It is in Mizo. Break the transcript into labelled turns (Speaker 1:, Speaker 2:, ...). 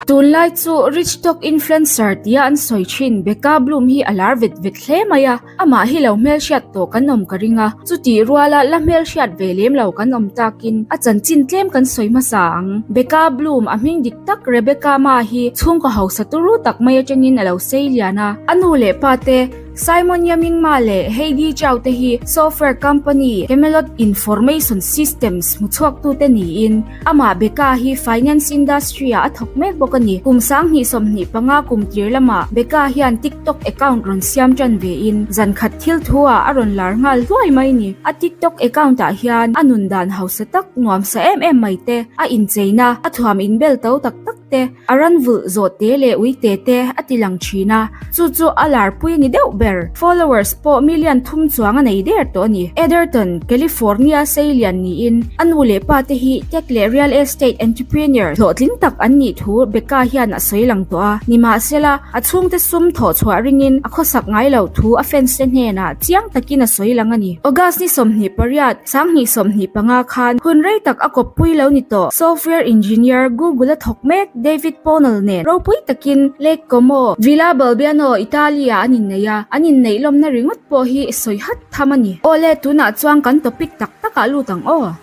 Speaker 1: Tunlai chu Rich Talk Influencer tia an sawi thin Becca Bloom hi a lar vet vet hle mai a, amah hi lo hmelhriat tawh kan awm ka ring a, chutih ruala la hmelhriat ve lem lo kan awm takin a chanchin tlem kan sawi hmasa ang. Becca Bloom a hming dik tak Rebecca Ma hi chhungkaw hausa turu tak mai atangin a lo sei lian a, a nu leh pa te Simon Yaming Ma leh Heidi Chau te hi software company Camelot Information Systems hmuchhuaktute niin, amah Becca hi finance industry-ah a thawk mek bawk a ni. Kum 2025 kum tir lamah Becca hian TikTok account rawn siam tan vein, zan khat thil thu-ah a rawn lar nghal hluai mai ni. A TikTok account-ah hian a nun dan hausa tak nuamsa em em mai te, a incheina, a thuam inbel to tak tak te, a ran vulh zawh te leh ui te te a ti lang thin a, chu chu a larpui a ni deuh ber. Followers pawh million thum chuang a nei der tawh a ni. Edgerton, California seilian niin a nu leh pa te hi tech leh real estate entrepreneur hlawhtling tak an nih thu Becca hian a sawi lang tawh a. Nimahsela, a chhungte sum thawh chhuah ringin a khawsak ngai loh thu a fans te hnenah chiang takin a sawi lang a ni. August ni 28, 2025 khan hun rei tak a kawppui lo ni tawh. Software engineer Google a thawk mek David Pownall nen ropui takin Lake Como, Villa Balbiano, Italy-ah an innei a, an inneih lawmna ringawt pawh hi sawi hat tham a ni. Awle, tunah chuan kan topic tak takah lut ang aw.